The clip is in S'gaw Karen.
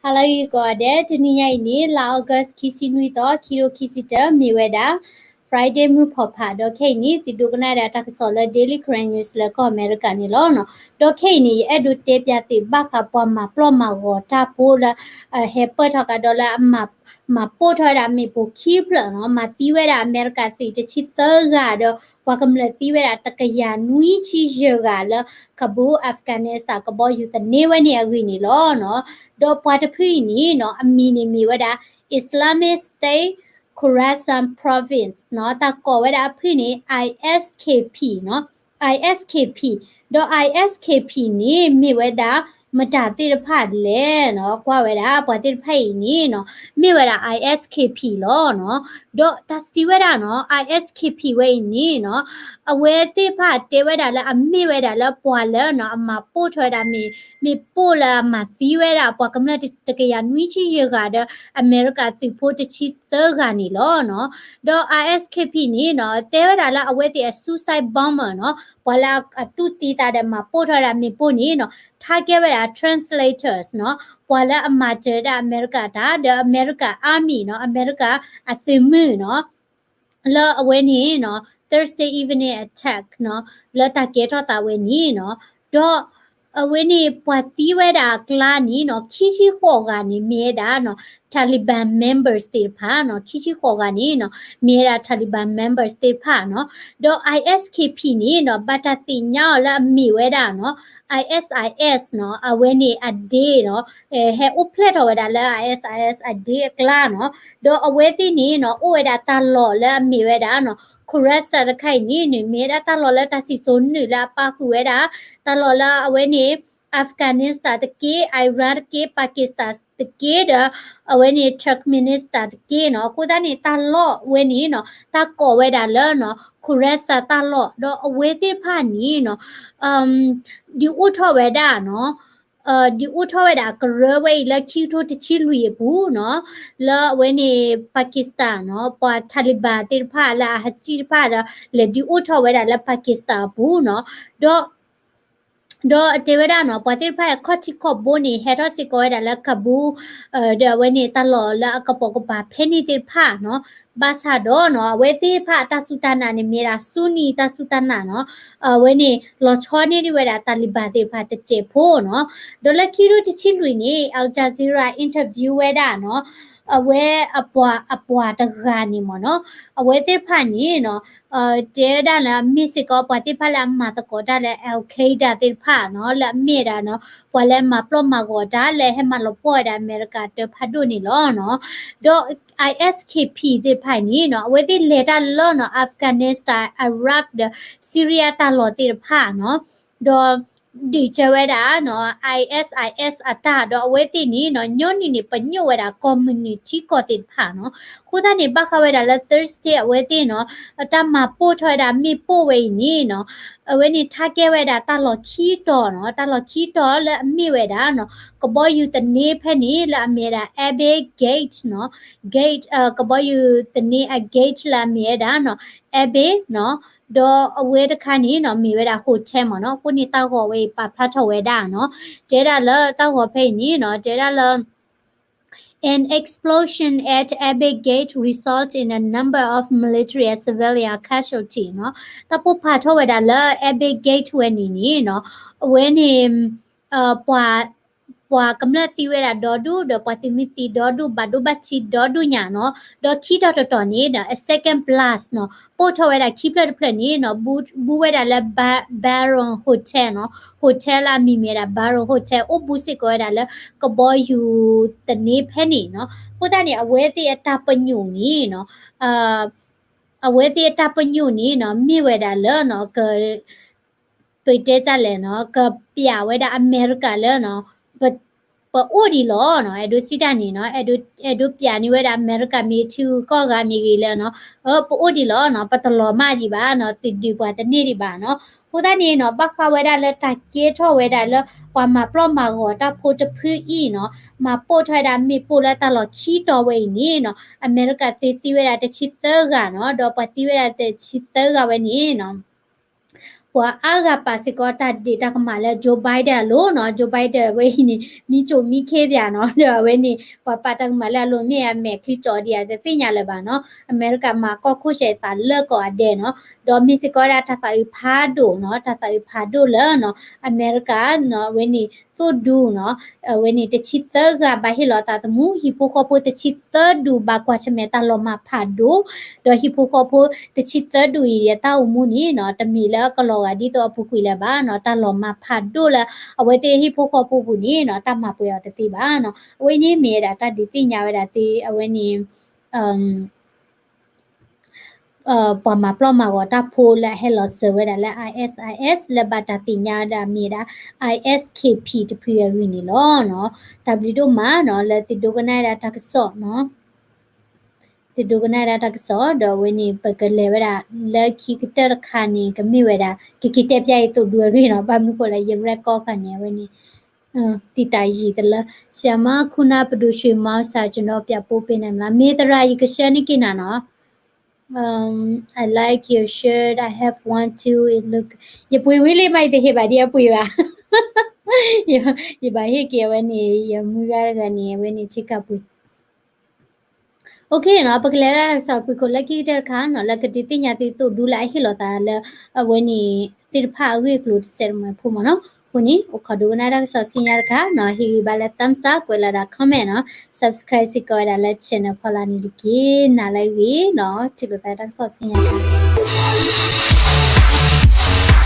ဟါလၢအဂ့ၤကိးဂၤဒဲး, တနံၤညါအံၤန့ၣ် လါ August ခံဆံနွံသီ ခံကထိခံဆံတၢ မ့ၢ်ဝဲဒၣ် Friday မုၢ်ဖီၣ်ဖး, ဒီးခဲအံၤန့ၣ် သုဒိကနၣ်ဒၣ်တၢ်ကစီၣ်လၢ Daily Karen News လၢကီၢ်အမဲရကၤန့ၣ်လီၤ. ဒီးခဲအံၤန့ၣ် ယအဲၣ်ဒိးတဲပျးသုဘၣ်ဃးပှၤမၤပျီၢ်မၤဂီၤတၢ်ဖိလၢ ဟဲပၢၢ်ထီၣ်ကဒီးလၢအမၤ မၤပိၢ်ထီၣ်ဝဲဒၣ်မ့ၣ်ပိၢ်ခံဖျၢၣ်နီၤ, မၤသံဝဲဒၣ်အမဲရကၤသုးတဆံသၢဂၤဒီး ပှၤကမျၢၢ်သံဝဲဒၣ်တကယၤနွံဆံယဲၢ်ဂၤလၢ Kabul Afghanistan ကဘီယူၤသန့ဝဲန့ၣ်အဂ့ၢ်န့ၣ်လီၤ. ဒီးပှၤတဖုအံၤန့ၣ်နီၤ အမံၤန့ၣ်မ့ၢ်ဝဲဒၣ် Islamic State Khorasan Province နီၤ, တၢ်ကိးဝဲဒၣ်အဖုန့ၣ် I S K P နီၤ, I S K P ဒီး I S K P န့ၣ် မ့ၢ်ဝဲဒၣ် မတၤသ့ၣ်တဖၣ်လဲၣ်နီၤ, ကွၢ်ဝဲဒၣ် ပှၤသ့ၣ်တဖၣ်အံၤန့ၣ်နီၤ မ့ၢ်ဝဲဒၣ် I S K P လီၤနီၤ. ဒီးတၢ်စံးဝဲဒၣ်နီၤ I S K P ဝဲအံၤန့ၣ်နီၤ အဝဲသ့ၣ်တဖၣ်တဲဝဲဒၣ်လၢအမ့ၢ်ဝဲဒၣ်လၢပှၤလၢနီၤ အမၤပိၢ်ထီၣ်ဝဲဒၣ်မ့ၣ် မ့ၣ်ပိၢ်လၢအမၤသံဝဲဒၣ်ပှၤကမျၢၢ်တကယၤနွံဆံယဲၢ်ဂၤဒီး အမဲရကၤသုးဖိတဆံသၢဂၤန့ၣ်လီၤနီၤ. ဒီး I S K P န့ၣ်နီၤ တဲဝဲဒၣ်လၢအဝဲသ့ၣ်အ suicide bomber နီၤ, ပှၤလၢအတူၢ်သံသးဒီးမၤပိၢ်ထီၣ်ဝဲဒၣ်မ့ၣ်ပိၢ်န့ၣ်နီၤ target ဝဲဒၣ် translators နီၤ, ပှၤလၢအမၤစၢၤဝဲဒၣ်အမဲရကၤတၢ် ဒီးအမဲရကၤ army နီၤ, အမဲရကၤအသုးမုၢ်နီၤ လၢအဝဲန့ၣ်နီၤ Thursday evening attack နီၤ လၢတၢ်ကဲထီၣ်သးဝဲန့ၣ်နီၤ, ဒီးအဝဲန့ၣ်ပှၤသံဝဲဒၣ်အကျါန့ၣ်နီၤ ခံဆံဃိးဂၤန့ၣ် မ့ၢ်ဝဲဒၣ်နီၤ Taliban members သ့ၣ်တဖၣ်နီၤ, ခံဆံဃိးဂၤန့ၣ်နီၤ မ့ၢ်ဝဲဒၣ် Taliban members သ့ၣ်တဖၣ်နီၤ, ဒီး I S K P န့ၣ်နီၤ ဘၣ်တၢ်သ့ၣ်ညါအီၤလၢအမ့ၢ်ဝဲဒၣ်နီၤ I S I S နီၤ, အဝဲန့ၣ်အဒ့နီၤ ဟဲအိၣ်ဖျဲၣ်ထီၣ်ဝဲဒၣ်လၢ I S I S အဒ့အကျါနီၤ, ဒီးအဝဲသ့ၣ်န့ၣ်နီၤ အိၣ်ဝဲဒၣ်တၢ်လီၢ်လၢအမ့ၢ်ဝဲဒၣ်နီၤ Khorasan တခါအံၤန့ၣ်န့ၣ် မ့ၢ်ဝဲဒၣ်တၢ်လီၢ်လၢတၢ်စံၣ်စိၤနုာ်လၢအပာ်ဃုာ်ဝဲဒၣ် တၢ်လီၢ်လၢအဝဲန့ၣ် Afghanistan တက့ၢ်, Iran တက့ၢ်, Pakistan တက့ၢ်ဒီး အဝဲန့ၣ် Turkmenistan တက့ၢ်နီၤ, အဃိသတးန့ၣ် တၢ်လီၢ်ဝဲန့ၣ်နီၤ တၢ်ကိးဝဲဒၣ်လၢနီၤ Khorasan တၢ်လီၢ် ဒီးအဝဲသ့ၣ်တဖၣ်န့ၣ်နီၤ ဒုးအိၣ်ထီၣ်ဝဲဒၣ်နီၤ ဒုးအိၣ်ထီၣ်ဝဲဒၣ်အကရၢဝဲအံၤလၢခံကထိတဆံလွံၢ်အပူၤနီၤ, လၢအဝဲန့ၣ် Pakistan နီၤ, ပှၤ Taliban သ့ၣ်တဖၣ်လၢအဟးကံၣ်တဖၣ်ဒီး လဲၤဒုးအိၣ်ထီၣ်ဝဲဒၣ်လၢ Pakistan အပူၤနီၤ, ဒီး ဒီးအတဲဝဲဒၣ်နီၤ ပှၤသ့ၣ်တဖၣ်ခီၣ်ထံးခီၣ်ဘိန့ၣ် ဟဲထီၣ်စ့ၢ်ကီးဝဲဒၣ်လၢ Kabul ဒီးအဝဲန့ၣ်တၢ်လီၢ်လၢအကပိာ်ကပၤဖဲန့ၣ်သ့ၣ်တဖၣ်နီၤ, ဘၣ်ဆၣ်ဒီးနီၤ အဝဲသ့ၣ်တဖၣ်အတၢ်စူၢ်တၢ်နာ်န့ၣ် မ့ၢ်ဝဲဒၣ် Sunni တၢ်စူၢ်တၢ်နာ်နီၤ, အဝဲန့ၣ် လီၤဆီန့ၢ်ဒံးဝဲဒၣ် Taliban သ့ၣ်တဖၣ်တစဲးဖိနီၤ, ဒီးလၢခံကထိတဆံလွံၢ်န့ၣ် Al Jazeera interview ဝဲဒၣ်နီၤ အဝဲအပှၤ အပှၤတဂၤန့ၣ်မ့ၢ်နီၤ, အဝဲသ့ၣ်တဖၣ်န့ၣ်နီၤ တဲဝဲဒၣ်လၢအမ့ၢ်စ့ၢ်ကီးပှၤသ့ၣ်တဖၣ်လၢအမၤသကိးတၢ်လၢ Al Qaeda သ့ၣ်တဖၣ်နီၤ, လၢအမ့ၢ်ဝဲဒၣ်နီၤ ပှၤလၢမၤပျီၢ်မၤဂီၤတၢ်လၢဟဲမၤလီၤပှီၢ်ဝဲဒၣ်အမဲရကၤတၢ်ဖးဒိၣ်န့ၣ်လီၤနီၤ, ဒီး I S K P သ့ၣ်တဖၣ်န့ၣ်နီၤ အဝဲသ့ၣ်လဲၤတၢ်လၢနီၤ Afghanistan, Iraq ဒီး Syria တၢ်လီၢ်သ့ၣ်တဖၣ်နီၤ, ဒီး ဒုးကဲဝဲဒၣ်နီၤ I S I S အတၢ် ဒီးအဝဲသ့ၣ်န့ၣ်နီၤ ညီနုၢ်န့ၣ် ပညိၣ်ဝဲဒၣ် communist ထံကီၢ်သ့ၣ်တဖၣ်နီၤ, အဃိသတးန့ၣ် ဘၣ်ဃးဝဲဒၣ်လၢ Thursday အဝဲသ့ၣ်နီၤ တၢ်မၤပိၢ်ထီၣ်ဝဲဒၣ်မ့ၣ်ပိၢ်ဝဲအံၤန့ၣ်နီၤ အဝဲန့ၣ် target ဝဲဒၣ်တၢ်လီၢ်ခံတီၤနီၤ, တၢ်လီၢ်ခံတီၤလၢအမ့ၢ်ဝဲဒၣ်နီၤ ကဘီယူၤသန့ဖဲန့ၣ် လၢအမ့ၢ်ဝဲဒၣ် Abbey Gate နီၤ, Gate ကဘီယူၤသန့အ gate လၢအမ့ၢ်ဝဲဒၣ်နီၤ Abbey နီၤ, ဒီးအဝဲတခါန့ၣ်နီၤ မ့ၢ်ဝဲဒၣ် hotel မ့ၢ်နီၤ, အဃိန့ၣ်တၢ်ဂီၤဝဲအံၤပာ်ဖျါထီၣ်ဝဲဒၣ်နီၤ, တဲဒၣ်လၢတၢ်ဂီၤဖဲအံၤန့ၣ်နီၤ တဲဒၣ်လၢ An explosion at Abbey Gate result in a number of military and civilian casualty နီၤ, တၢ်ပိၢ်ဖးထီၣ်ဝဲဒၣ်လၢ Abbey Gate ဝဲန့ၣ်န့ၣ်နီၤ, အဝဲန့ၣ် ပှၤ ပှၤကမျၢၢ်သံဝဲဒၣ်ဒီဒူၣ် ဒီးပှၤသုးမုၢ်သံဒီဒူၣ် ဘၣ်ဒိဘၣ်ထံးဒီဒူၣ်ညါနီၤ, ဒီးခံတီၤတတီၤန့ၣ် အ second blast နီၤ ပိၢ်ထီၣ်ဝဲဒၣ်ခံဖျၢၣ်တဖျၢၣ်န့ၣ်နီၤ ဘူးဝဲဒၣ်လၢ Baron Hotel နီၤ, hotel လၢအမံၤမ့ၢ်ဝဲဒၣ် Baron Hotel အိၣ်ဘူးစ့ၢ်ကီးဝဲဒၣ်လၢကဘီယူၤသန့ဖဲန့ၣ်နီၤ, အဃိသတးန့ၣ် အဝဲသ့ၣ်အတၢ်ပညိၣ်န့ၣ်နီၤ အဝဲသ့ၣ်အတၢ်ပညိၣ်န့ၣ်နီၤ မ့ၢ်ဝဲဒၣ်လၢနီၤ က ပတဲတၢ်လဲၣ်နီၤ ကပျးဝဲဒၣ်အမဲရကၤလၢနီၤ ပအိၣ်ဒံးလီၤနီၤ, အဲၣ်ဒိးစံးတၢ်န့ၣ်နီၤ အဲၣ်ဒိးပျးန့ၢ်ဝဲဒၣ်အမဲရကၤမ့ၢ်ထံဂုၤကီၢ်ဂၤမ့ၢ်ဂ့ၤလၢနီၤ ပအိၣ်ဒံးလီၤနီၤ, ပတလီၤမၢ်ဒံးဘၣ်နီၤ, သုးဒုးပှၤတန့ၢ်ဒံးဘၣ်နီၤ, အဃိသတးန့ၣ်နီၤ ဘၣ်ဃးဝဲဒၣ်လၢတၢ်ကဲထီၣ်ဝဲဒၣ်လၢ ပှၤမၤပျီၢ်မၤဂီၤတၢ်ဖိတဖုအံၤနီၤ မၤပိၢ်ထီၣ်ဝဲဒၣ်မ့ၣ်ပိၢ်လၢတၢ်လီၢ်ခံတီၤဝဲအံၤန့ၣ်နီၤ အမဲရကၤသုးသံဝဲဒၣ်တဆံသၢဂၤနီၤ, ဒီးပှၤသံဝဲဒၣ်တဆံသၢဂၤဝဲန့ၣ်နီၤ ပှၤအါဂၤပာ်စ့ၢ်ကီးတၢ်ဒ့ၣ်တၢ်ကမၣ်လၢ Joe Biden အလိၤနီၤ, Joe Biden အဝဲအံၤန့ၣ် မံကၠိမံခ့ပၠးနီၤ, ဒီးအဝဲန့ၣ် ပှၤပာ်တၢ်ကမၣ်လၢအလိၤမ့ၢ်အမဲာ်ချံကၠီဒံးဧါ တသ့ၣ်ညါလၢၤဘၣ်နီၤ, အမဲရကၤမၤကီၢ်ခိၣ်ဆဲးအသးလၢကီၢ်အဒဲးနီၤ, ဒီးမ့ၢ်စ့ၢ်ကီးဝဲဒၣ်တၢ်သးအုးဖးဒိၣ်နီၤ, တၢ်သးအုးဖးဒိၣ်လၢနီၤ, အမဲရကၤနီၤ အဝဲန့ၣ် သိၣ်ဒူနီၤ, အဝဲန့ၣ်တဆံသၢဂၤဘၣ်ဟ့ၣ်လီၤအသးသမူ, ဟံၣ်ဖိဃီဖိတဆံသၢဒူဘၣ်ကွၢ်ဆၢၣ်မဲာ်တၢ်လီၤမၢ်ဖးဒိၣ်, ဒီးဟံၣ်ဖိဃီဖိတဆံသၢဒူအံၤအတၢ်အိၣ်မူန့ၣ်နီၤ, တမ့ၢ်လၢအကလီၤဂာ်ဒ်သိးအပူၤကွံာ်လၢၤဘၣ်နီၤ, တၢ်လီၤမၢ်ဖးဒိၣ်လၢ အဝဲသ့ၣ်ဟံၣ်ဖိဃီဖိပူၤန့ၣ်နီၤ, တၢ်မၤပှဲၤအီၤတသ့ဘၣ်နီၤ, အဝဲန့ၣ်မ့ၢ်ဝဲဒၣ်တၢ်ဒုးသ့ၣ်ညါဝဲဒၣ်သ့ၣ် အဝဲန့ၣ် ပှၤမၤပျီၢ်မၤဂီၤတၢ်ဖိလၢအဟဲလီၤစၢၤဝဲဒၣ်လၢ ISIS လၢဘၣ်တၢ်သ့ၣ်ညါဝဲဒၣ်မ့ၢ်ဝဲဒၣ် ISKP တဖုအဂ့ၢ်န့ၣ်လီၤနီၤ, တၢ်ဘျုးဒိၣ်မးနီၤ လၢသုဒိကနၣ်ဝဲဒၣ်တၢ်ကစီၣ်နီၤ, သုဒိကနၣ်ဝဲဒၣ်တၢ်ကစီၣ် ဒီးအဝဲန့ၣ် ပကလဲၤဝဲဒၣ်လၢခံကတၢၢ်တခါန့ၣ် ကမ့ၢ်ဝဲဒၣ် ကက့ၤတဲပျၢ်အံၤသိၣ်ဒူအဂ့ၢ်နီၤ, ဘၣ်မနုၤဃိလဲၣ် ယ record ဃာ်န့ၣ် အဝဲန့ၣ် တံာ်တာ်ယံာ်တလၢ, ဆရာမ ခုနက ဘယ်သူ ရွှေမောင် စာ ကျွန်တော် ပြပေးနိုင်မလား, မ့ၢ်သရၣ် ယကဆှၢန့ၢ်က့ၤနၤနီၤ, I like your shirt, I have one too, it look, ယပှ့ၤဝံၤလံမး ယတဟ့ၣ်ဘၣ်ဒ်အပှ့ၤဘၣ်, ယဘၣ်ဟ့ၣ်က့ၤအဝဲန့ၣ် ယမုၢ်ဂၤတဂၤန့ၣ် အဝဲန့ၣ်ဆ့ကၤပှ့ၤ OK နီၤ, ပကလဲၤဝဲဒၣ်တၢ်ကစီၣ်ပူၤခိၣ်လၢခံကတၢၢ်တခါနီၤ, လၢကဒုးသ့ၣ်ညါသုသိၣ်ဒူလၢအဟ့ၣ်လီၤသးလၢ အဝဲန့ၣ် သ့ၣ်တဖၣ်အဂ့ၢ်အကျိၤတစဲးတမှဲၤဖိမ့ၢ်နီၤ, အဃိန့ၣ် အိၣ်ခိးဒိကနၣ်တၢ်ကစီၣ်ဆူညါတခါနီၤ, ဟ့ၣ်ဂံၢ်ဘါလၢ thumbs up, ကွဲးလီၤဒၣ် comment နီၤ, subscribe စ့ၢ်ကီးဝဲဒၣ်လၢ channel ဖီလာ်န့ၣ်တက့ၢ်, နၤလၢအဂ့ၤနီၤ, ထံၣ်လိာ်သးတၢ်ကစီၣ်ဆူညါတခါ